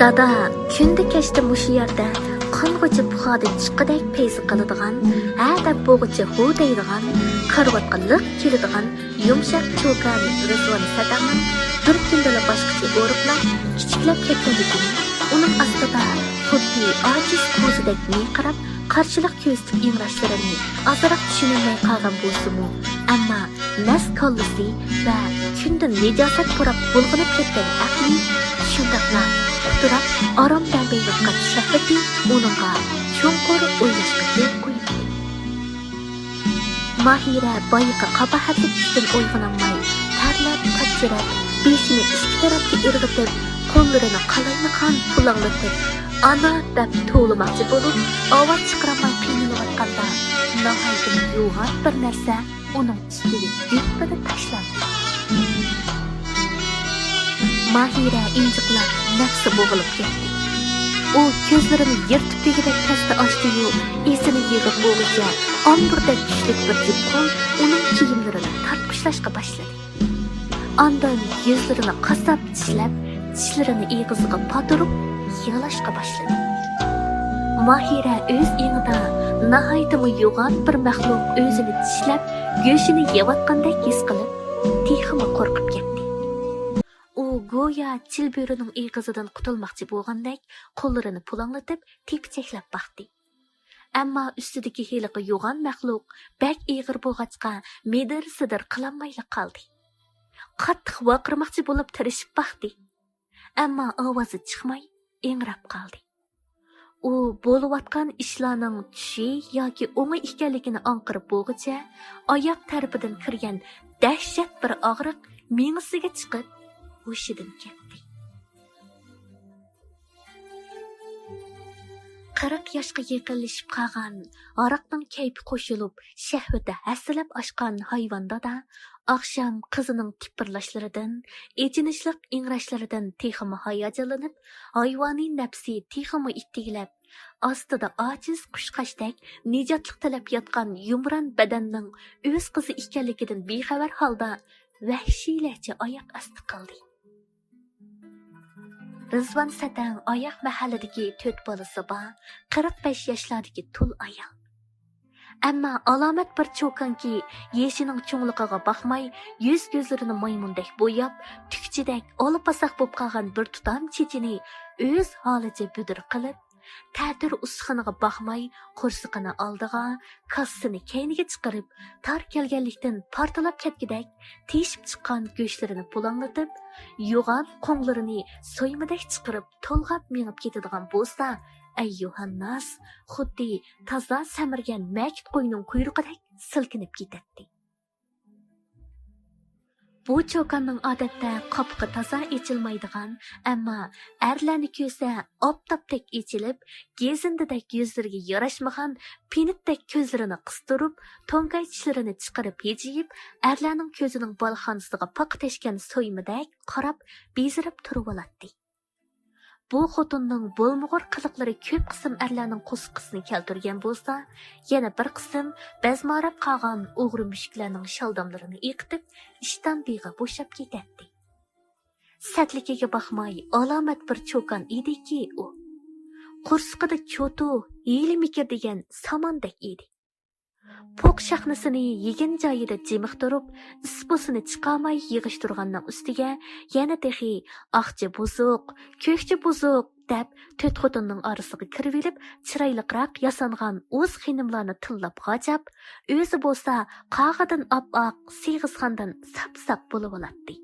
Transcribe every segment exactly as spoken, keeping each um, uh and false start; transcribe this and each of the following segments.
دادا، كۈندە كەچتە مۇشۇ يەردە قانغۇچە پۇخادىن چىققۇدەك پەيزى قىلىدىغان، ھە دەپ بوغۇچە ھۇ دەيدىغان، كارىۋاتقا لىق كېلىدىغان يۇمشاق چوكانى رىزۋان سەدەڭنىڭ بىر كۈندىلا باشقىچە ئورۇقلاپ، كىچىكلەپ كەتكەنلىكىنى، ئۇنىڭ ئاستىدا خۇددى ئاجىز قوزىدەك مىيقىراپ، قارشىلىق كۆرسىتىپ ئىڭراشلىرىنى ئازراق چۈشىنەلمەي قالغان بولسىمۇ، ئەمما مەست كاللىسى ۋە كۈندىن نىجاسەت پۇراپ بۇلغىنىپ كەتكەن ئەقلى، شۇنداقلا قۇتراپ ئارام بەرمەيۋاتقان شەھۋىتى ئۇنىڭغا چوڭقۇر ئويلاشقا يول قويۇپتۇ. ماھىرە بايىقى قاباھەتلىك چۈشتىن ئويغىنالماي، تەرلەپ، تەپچىرەپ، بېشىنى ئىككى تەرەپكە ئىرغىتىپ، قوللىرىنى قالايمىقان پۇلاڭلىتىپ، «ئانا!» دەپ توۋلىماقچى بولۇپ، ئاۋاز چىقىرالماي قىينىلىۋاتقاندا، ناھايىتى يوغان بىر نەرسە ئۇنىڭ ئۈستىگە دۈپپىدە تاشلاندى. ماھىرە ئىنجىقلاپ، نەپسى بوغۇلۇپ كەتتى. ئۇ كۆزلىرىنى يىرتىپ دېگۈدەك تەستە ئاچتى-يۇ، ئېسىنى يىغىپ بولغۇچە ئامبۇردەك كۈچلۈك بىر جۈپ قول ئۇنىڭ كىيىملىرىنى تارتقۇچلاشقا باشلىدى. ئاندىن يۈزلىرىنى قاسساپ چىشلەپ، چىشلىرىنى ئېغىزىغا پاتۇرۇپ يىغلاشقا باشلىدى. ماھىرە ئۆز ئېڭىدا ناھايىتىمۇ يوغان بىر مەخلۇق ئۆزىنى چىشلەپ، گۆشىنى يەۋاتقاندەك ھېس قىلىپ، تېخىمۇ قورقۇپ كەتتى. ئۇ گويا چىلبۆرىنىڭ ئېغىزىدىن قۇتۇلماقچى بولغاندەك قوللىرىنى پۇلاڭلىتىپ، تېپىچەكلەپ باقتى. ئەمما ئۈستىدىكى ھېلىقى يوغان مەخلۇق بەك ئېغىر بولغاچقا، مىدىر-سىدىر قىلالمايلا قالدى. قاتتىق ۋارقىرىماقچى بولۇپ تىرىشىپ باقتى. ئەمما ئاۋازى چىقماي، ئىڭراپ قالدى. ئۇ بولۇۋاتقان ئىشلارنىڭ چۈشى ياكى ئوڭى ئىكەنلىكىنى ئاڭقىرىپ بولغۇچە، ئاياق تەرىپىدىن كىرگەن دەھشەت بىر ئاغرىق مېڭىسىگە چىقىپ، ھوشىدىن كەتتى. قىرىق ياشقا يېقىنلىشىپ قالغان، ھاراقنىڭ كەيپى قوشۇلۇپ، شەھۋىتى ھەسسىلەپ ئاشقان ھايۋان دادا ئاخشام قىزىنىڭ تىپىرلاشلىرىدىن، ئېچىنىشلىق ئىڭراشلىرىدىن تېخىمۇ ھاياجانلىنىپ، ھايۋانىي نەپسى تېخىمۇ ئىتتىگلەپ، ئاستىدا ئاجىز قۇشقاچتەك نىجاتلىق تىلەپ ياتقان يۇمران بەدەننىڭ ئۆز قىزى ئىكەنلىكىدىن بىخەۋەر ھالدا ۋەھشىيلەرچە ئاياق ئاستى قىلدى. رىزۋان سەتەڭ ئاياغ مەھەللىدىكى تۆت بالىسى بار، قىرىق بەش ياشلاردىكى تۇل ئايال. ئەمما ئالامەت بىر چوكانكى، يېشىنىڭ چوڭلۇقىغا باقماي، يۈز-كۆزلىرىنى مايمۇندەك بوياپ، تۈكچىدەك ئالا-پاساق بولۇپ قالغان بىر تۇتام چېچىنى ئۆز ھالىچە بۈدۈر قىلىپ، تەتۈر ئۇسسۇخىنىغا باقماي، قورسىقىنى ئالدىغا، كاسىسىنى كەينىگە چىقىرىپ، تار كەلگەنلىكتىن پارتلاپ كەتكۈدەك تېشىپ چىققان گۆشلىرىنى پۇلاڭلىتىپ، يوغان قوڭلىرىنى سويمىدەك چىقىرىپ، تولغاپ مېڭىپ كېتىدىغان بولسا، ئەييۇھەنناس، خۇددى تازا سەمرىگەن مەكىت قوينىڭ قۇيرۇقىدەك سىلكىنىپ كېتەتتى. بۇ چوكاننىڭ ئادەتتە قاپىقى تازا ئېچىلمايدىغان، ئەمما ئەرلەرنى كۆرسە ئاپتاپتەك ئېچىلىپ، گېزىندىدەك يۈزلىرىگە ياراشمىغان، پىنىتتەك كۆزلىرىنى قىستۇرۇپ، توڭگاي چىشلىرىنى چىقىرىپ ھىجىيىپ، ئەرلەرنىڭ كۆزىنىڭ بالخانىسىغا پاقا تەشكەن سويمىدەك قاراپ، بېزىرىپ تۇرۇۋالاتتى. بۇ خوتۇننىڭ بولمىغۇر قىلىقلىرى كۆپ قىسىم ئەرلەرنىڭ قورسىقىسىنى كەلتۈرگەن بولسا، يەنە بىر قىسىم بەزماراپ قالغان ئوغرى مۈشۈكلەرنىڭ شالداملىرىنى ئېقىتىپ، ئىشتان بېغى بوشاپ كېتەتتى. سەتلىكىگە باقماي، ئالامەت بىر چوكان ئىدىكى ئۇ. قورسىقىدا چوتۇ، ھىيلە-مىكىر دېگەن ساماندەك ئىدى. پوق شاخنىسىنى يېگەن جايىدا جىمىقتۇرۇپ، ئىس-پۇسىنى چىقارماي يىغىشتۇرغاننىڭ ئۈستىگە يەنە تېخى ئاقچە بۇزۇق، كۆكچە بۇزۇق دەپ، تۆت خوتۇننىڭ ئارىسىغا كىرىۋېلىپ، چىرايلىقراق ياسانغان ئۇز خېنىملارنى تىللاپ غاجاپ، ئۆزى بولسا قاغىدىن ئاپئاق، سېغىزخاندىن ساپساق بولۇۋالاتتى.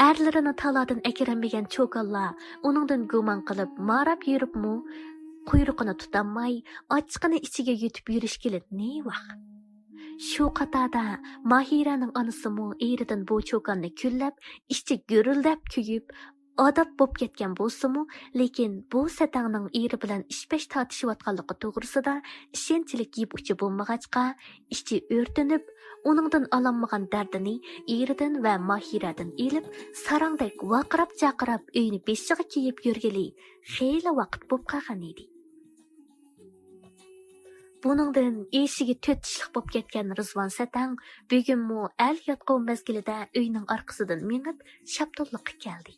ئەرلىرىنى تالادىن ئەكىرەلمىگەن چوكانلار ئۇنىڭدىن گۇمان قىلىپ ماراپ يۈرۈپمۇ، قۇيرۇقىنى تۇتالماي، ئاچچىقىنى ئىچىگە يۇتۇپ يۈرۈشكىلى نېۋاق. شۇ قاتاردا ماھىرەنىڭ ئانىسىمۇ ئېرىدىن بۇ چوكاننى كۈنلەپ، ئىچى گۈرۈلدەپ كۆيۈپ، ئاداپ بوپ كەتكەن بولسىمۇ، لېكىن بۇ سەتەڭنىڭ ئېرى بىلەن ئىش-پەش تارتىشىۋاتقانلىقى توغرىسىدا ئىشەنچلىك يىپ ئۇچى بولمىغاچقا، ئىچى ئۆرتىنىپ، ئۇنىڭدىن ئالالمىغان دەردىنى ئېرىدىن ۋە ماھىرەدىن ئېلىپ، ساراڭدەك ۋارقىراپ-جارقىراپ ئۆينى بېشىغا كىيىپ يۈرگىلى خېلى ۋاقىت بوپ قالغان ئىدى. بۇنىڭدىن ئېشىگە تۆت چىشلىق بوپ كەتكەن رىزۋان سەتەڭ بۈگۈنمۇ ئەل ياتقۇ مەزگىلىدە ئۆينىڭ ئارقىسىدىن مېڭىپ، شاپتۇللۇققا كەلدى.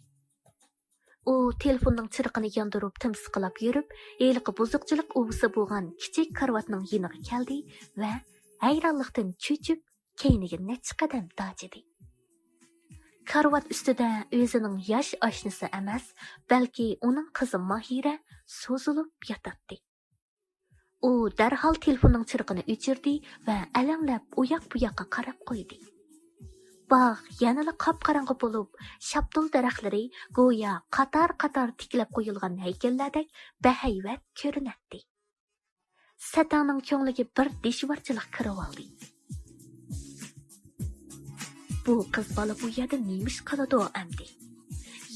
ئۇ تېلېفوننىڭ چىرىقىنى ياندۇرۇپ تىمسىقلاپ يۈرۈپ، ھېلىقى بۇزۇقچىلىق ئۇۋىسى بولغان كىچىك كارىۋاتنىڭ يېنىغا كەلدى ۋە ھەيرانلىقتىن چۆچۈپ، كەينىگە نەچچە قەدەم داجىدى. كارىۋات ئۈستىدە ئۆزىنىڭ ياش ئاشنىسى ئەمەس، بەلكى ئۇنىڭ قىزى ماھىرە سوزۇلۇپ ياتاتتى. ئۇ دەرھال تېلېفوننىڭ چىرىقىنى ئۆچۈردى ۋە ئەلەڭلەپ ئۇياق-بۇياققا قاراپ قويدى. باغ يەنىلا قاپقاراڭغۇ بولۇپ، شاپتۇل دەرەخلىرى گويا قاتار-قاتار تىكلەپ قويۇلغان ھەيكەللەردەك بەھەيۋەت كۆرۈنەتتى. سەتەڭنىڭ كۆڭلىگە بىر دىشۋارچىلىق كىرىۋالدى. بۇ قىز بالا بۇ يەردە نېمە ئىش قىلىدۇ ئەمدى؟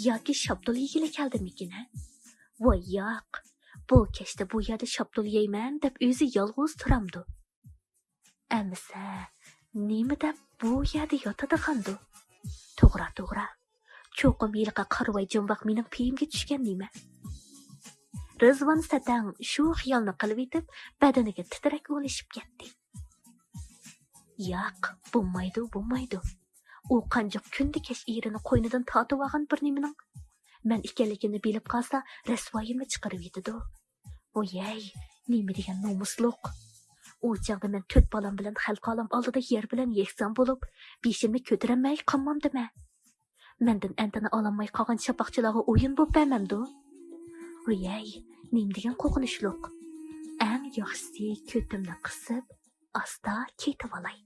ياكى شاپتۇل يېگىلى كەلدىمىكىن، ھە؟ ۋاي ياق، بۇ كەچتە بۇ يەردە شاپتۇل يەيمەن دەپ ئۆزى يالغۇز تۇرامدۇ؟ ئەمىسە، نېمە دەپ بۇ يەردە ياتىدىغاندۇ؟ توغرا، توغرا. چوقۇم ھېلىقى قارىۋاي جۇمباق مېنىڭ پېيىمگە چۈشكەن نېمە؟ رىزۋان سەتەڭ شۇ خىيالنى قىلىۋېتىپ، بەدىنىگە تىترەك ئۇلىشىپ كەتتى. ياق، بولمايدۇ، بولمايدۇ. ئۇ قانچە كۈندە كەچ ئېرىنى قوينىدىن تارتىۋالغان بىر نېمىنىڭ مەن ئىكەنلىكىنى بىلىپ قالسا، رەسۋايىمنى چىقىرىۋېتىدۇ. ۋويەي، نېمە دېگەن نومۇسلۇق! ئۇ چاغدا مەن تۆت بالام بىلەن خەلقى ئالەم ئالدىدا يەر بىلەن يەكسان بولۇپ، بېشىمنى كۆتۈرەلمەي قالمامدىمەن؟ مەندىن ئەنتىنە ئالالماي قالغان شاپاقچىلارغا ئويۇن بولۇپ بەرمەمدۇ؟ ۋويەي، نېمە دېگەن قورقۇنچلۇق! ئەڭ ياخشىسى كۆتۈمنى قىسىپ، ئاستا كېتىۋالاي.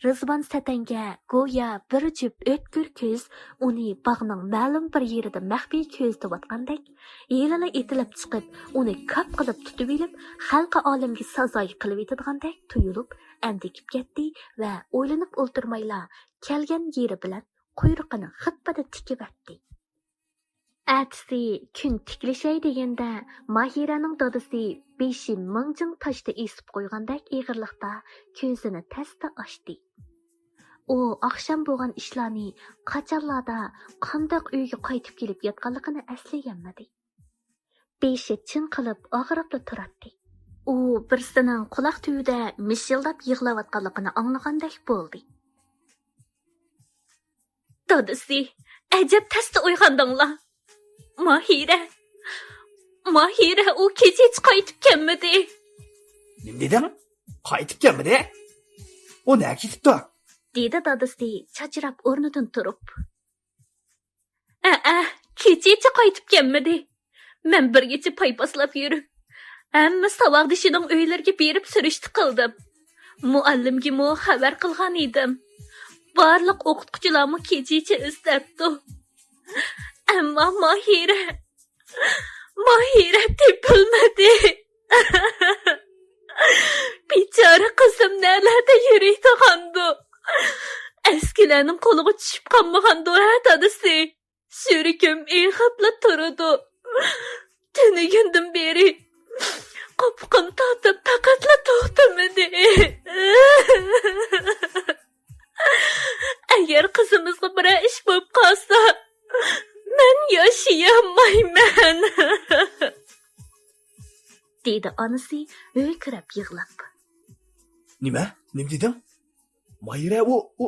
رىزۋان سەتەنگە گويا بىر جۈپ ئۆتكۈر كۆز ئۇنى باغنىڭ مەلۇم بىر يېرىدە مەخپىي كۆزىتىۋاتقاندەك، ھېلىلا ئېتىلىپ چىقىپ، ئۇنى كاپ قىلىپ تۇتۇۋېلىپ، خەلقى ئالەمگە سازاي قىلىۋېتىدىغاندەك تۇيۇلۇپ، ئەندىكىپ كەتتى ۋە ئويلىنىپ ئولتۇرمايلا كەلگەن يېرى بىلەن قۇيرۇقىنى خىپپىدە تىكىۋەتتى. ئەتىسى كۈن تىكلىشەي دېگەندە، ماھىرەنىڭ دادىسى بېشى مىڭجىڭ تاشتا ئېسىپ قويغاندەك ئېغىرلىقتا كۆزىنى تەستە ئاچتى. ئۇ ئاخشام بولغان ئىشلارنى، قاچانلاردا، قانداق ئۆيگە قايتىپ كېلىپ ياتقانلىقىنى ئەسلىيەلمىدى. بېشى چىڭقىلىپ ئاغرىپلا تۇراتتى. ئۇ بىرسىنىڭ قۇلاق تۈۋىدە مىشىلداپ يىغلاۋاتقانلىقىنى ئاڭلىغاندەك بولدى. دادىسى، ئەجەب تەستە ئويغاندىڭلار. ماھىرە، ماھىرە، ئۇ كېچىچە قايتىپ كەلمىدى. نېمە دېدىڭ؟ قايتىپ كەلمىدى؟ ئۇ نەگە كېتىپتۇ؟ دېدى دادىسى چاچراپ ئورنىدىن تۇرۇپ. ئەئە، كېچىچە قايتىپ كەلمىدى. مەن بىرگىچە پايپاسلاپ يۈرۈپ، ھەممە ساۋاقدىشىنىڭ ئۆيلىرىگە بېرىپ سۈرۈشتە قىلدىم. مۇئەللىمگىمۇ خەۋەر قىلغان ئىدىم. بارلىق ئوقۇتقۇچىلارمۇ كېچىچە ئىزدەپتۇ. ئەمما ماھىرە، ماھىرە تېپىلمىدى. بىچارە قىزىم نەلەردە يۈرىدىغاندۇ؟ ئەسكىلەرنىڭ قولىغا چۈشۈپ قالمىغاندۇ ھە دادىسى؟ يۈرىكىم ئېغىپلا تۇرىدۇ. تۈنۈگۈندىن بېرى قوپقۇن تارتىپ پەقەتلا توختىمىدى. ئەگەر قىزىمىزغا بىرەر ئىش بولۇپ قالسا، مەن ياشىيالمايمەن. دېدى ئانىسى ھۆركىرەپ يىغلاپ. نېمە؟ نېمە دېدىڭ؟ ماھىرە، ئۇ، ئۇ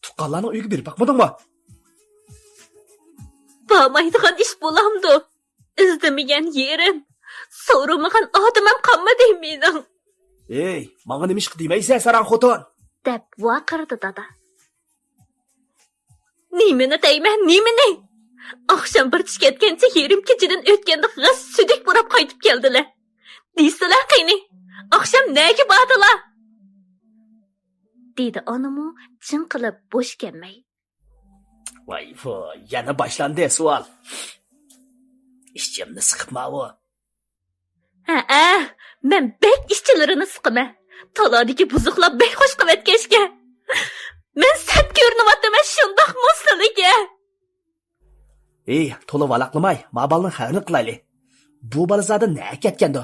تۇغقانلارنىڭ ئۆيىگە بېرىپ باقمىدىڭمۇ؟ بارمايدىغان ئىش بولامدۇ؟ ئىزدىمىگەن يېرىم، سورىمىغان ئادىمىم قالمىدى مېنىڭ. ھېي، ماڭا نېمىشقا دېمەيسەن، ساراڭ خوتۇن؟ دەپ ۋارقىرىدى دادا. نېمىنى دەيمەن، نېمىنى؟ ئاخشام بىر چۈش كەتكەنچە يېرىم كېچىدىن ئۆتكەندە غەس سۈدۈك بۇراپ قايتىپ كەلدىلە. دېسىلە قېنى، ئاخشام نەگە باردىلا؟ دېدى ئانىمۇ چىڭقىلىپ بوش كەلمەي. ۋاي، ۋۇ، يەنە باشلاندى سوئال. ئىچىمنى سىقىپ ماۋۇ. ھەئە، مەن بەك ئىچلىرىنى سىقىمەن. تالادىكى بۇزۇقلار بەك خوش قىلىۋەتكەچكە. مەن سەت كۆرۈنۈۋاتىمەن شۇنداقمۇ سىلىگە؟ ھېي، تولا ۋالاقلىماي، ما بالىنىڭ خەۋىرىنى قىلايلى. بۇ بالا زادى نەگە كەتكەندۇ؟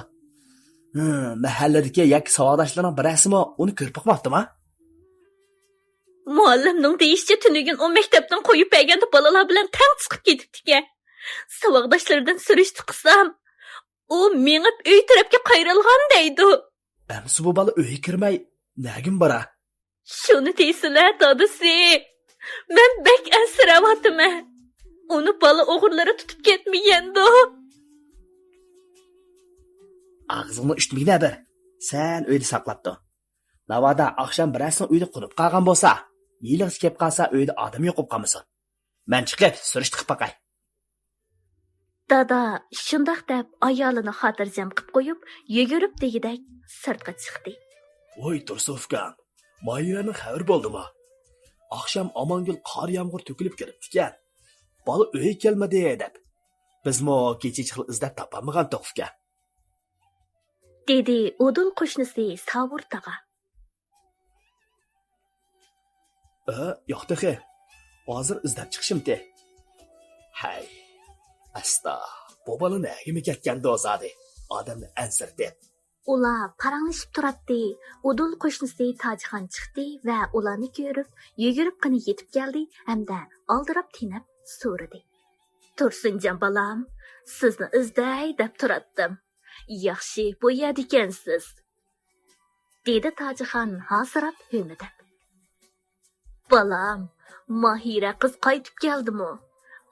ھىم، مەھەللىدىكى ياكى ساۋاقداشلىرىنىڭ بىرەرسىمۇ ئۇنى كۆرۈپ باقماپتىما؟ مۇئەللىمنىڭ دېيىشىچە، تۈنۈگۈن ئۇ مەكتەپتىن قويۇپ بەرگەندە بالىلار بىلەن تەڭ چىقىپ كېتىپتىكەن. ساۋاقداشلىرىدىن سۈرۈشتە قىلسام، ئۇ مېڭىپ ئۆي تەرەپكە قايرىلغان دەيدۇ. ئەمسە بۇ بالا ئۆيگە كىرمەي نەگىمۇ بارا؟ شۇنى دېسىلە، دادىسى. مەن بەك ئەنسىرەۋاتىمەن. ئۇنى بالا ئوغرىلىرى تۇتۇپ كەتمىگەندۇ؟ ئاغزىڭنى ئۈچتۈرمىگىنە بىر. سەن ئۆيدە ساقلاپتۇ. ناۋادا ئاخشام بىرەرسىنىڭ ئۆيىدە قونۇپ قالغان بولسا، ھېلىغىچە كېلىپ قالسا، ئۆيدە ئادەم يوقاپ قالمىسۇن. مەن چىقىپ سۈرۈشتە قىلىپ باقاي. دادا شۇنداق دەپ ئايالىنى خاتىرجەم قىلىپ قويۇپ، يۈگۈرۈپ دېگۈدەك سىرتقا چىقتى. ۋوي تۇرسۇن ئۇكام، ماھىرەنىڭ خەۋىرى بولدىمۇ؟ ئاخشام ئامانگۈل قار يامغۇر تۆكۈلۈپ كىرىپتىكەن. بالا ئۆيگە كەلمىدى دەپ. بىزمۇ كېچىچىقلا ئىزدەپ تاپالمىغانتۇق ئۇكام. دېدى ئۇدۇل قوشنىسى ساۋۇر تاغا. ئە، ياق تېخى. ھازىر ئىزدەپ چىقىشىمتى. ھەي، ئەستا، بۇ بالا نەگىمۇ كەتكەندۇ زادى؟ ئادەمنى ئەنسىرىتىپ. ئۇلار پاراڭلىشىپ تۇراتتى. ئۇدۇل قوشنىسى تاجخان چىقتى ۋە ئۇلارنى كۆرۈپ، يۈگۈرۈپ قېنى يېتىپ كەلدى ھەمدە ئالدىراپ تېنەپ سورىدى. تۇرسۇنجان بالام، سىزنى ئىزدەي دەپ تۇراتتىم. ياخشى، بۇ يەردىكەنسىز. دېدى تاجخان ھاسىراپ ھۆمۈدەپ. بالام، ماھىرە قىز قايتىپ كەلدىمۇ؟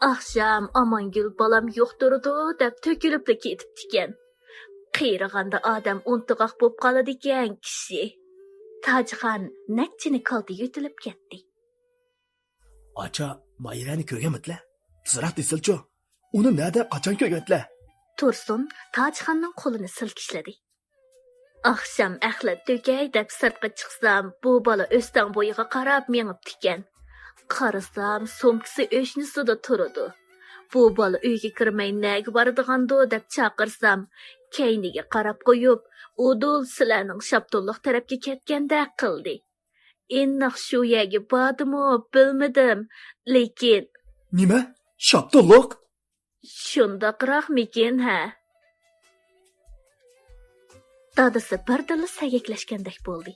ئاخشام ئامانگۈل بالام يوق تۇرىدۇ دەپ تۆكۈلۈپلا كېتىپتىكەن. قېرىغاندا ئادەم ئۇنتۇغاق بوپ قالىدىكەن كىشى. تاجخان نەچچىنى كالتە يۆتىلىپ كەتتى. ئاچا، ماھىرەنى كۆرگەنمىدىلە؟ تېزراق دېسىلىچۇ. ئۇنى نەدە، قاچان كۆرگەنتىلە؟ تۇرسۇن تاجخاننىڭ قولىنى سىلكىشلىدى. ئاخشام ئەخلەت تۆكەي دەپ سىرتقا چىقسام، بۇ بالا ئۆستەڭ بويىغا قاراپ مېڭىپتىكەن. قارىسام، سومكىسى ئۆشنىسىدە تۇرىدۇ. بۇ بالا ئۆيگە كىرمەي نەگە بارىدىغاندۇ دەپ چاقىرسام، كەينىگە قاراپ قويۇپ، ئۇدۇل سىلەرنىڭ شاپتۇللۇق تەرەپكە كەتكەندەك قىلدى. ئېنىق شۇ يەرگە باردىمۇ بىلمىدىم، لېكىن. نېمە؟ شاپتۇللۇق؟ شۇنداقراقمىكىن، ھە؟ دادىسى بىردىنلا سەگەكلەشكەندەك بولدى.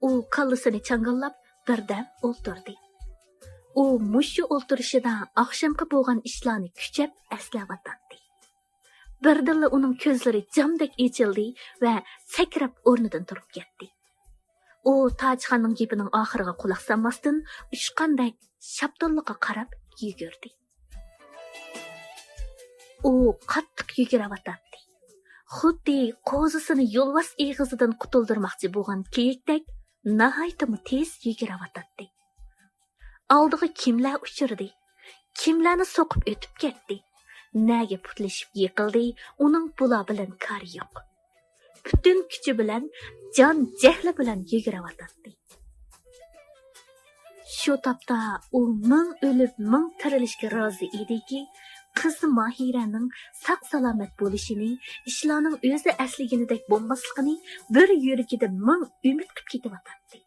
ئۇ كاللىسىنى چاڭگاللاپ بىردەم ئولتۇردى. ئۇ مۇشۇ ئولتۇرۇشىدا ئاخشامقى بولغان ئىشلارنى كۈچەپ ئەسلەۋاتاتتى. بىردىنلا ئۇنىڭ كۆزلىرى جامدەك ئېچىلدى ۋە سەكرەپ ئورنىدىن تۇرۇپ كەتتى. ئۇ تاجخاننىڭ گېپىنىڭ ئاخىرىغا قۇلاق سالماستىن، ئۇچقاندەك شاپتۇللۇققا قاراپ يۈگۈردى. ئۇ قاتتىق يۈگۈرۈۋاتاتتى. خۇددى قوزىسىنى يولۋاس ئېغىزىدىن قۇتۇلدۇرماقچى بولغان كېيىكتەك ناھايىتىمۇ تېز يۈگۈرۈۋاتاتتى. ئالدىغا كىملەر ئۇچرىدى؟ كىملەرنى سوقۇپ ئۆتۈپ كەتتى؟ نەگە پۇتلىشىپ يىقىلدى؟ ئۇنىڭ بۇلار بىلەن كارى يوق. پۈتۈن كۈچى بىلەن، جان جەھلى بىلەن يۈگۈرۈۋاتاتتى. شۇ تاپتا ئۇ مىڭ ئۆلۈپ، مىڭ تىرىلىشكە رازى ئىدىكى، قىزى ماھىرەنىڭ ساق-سالامەت بولۇشىنى، ئىشلارنىڭ ئۆزى ئەسلىگىنىدەك بولماسلىقىنى بىر يۈرىكىدە مىڭ ئۈمىد قىلىپ كېتىۋاتاتتى.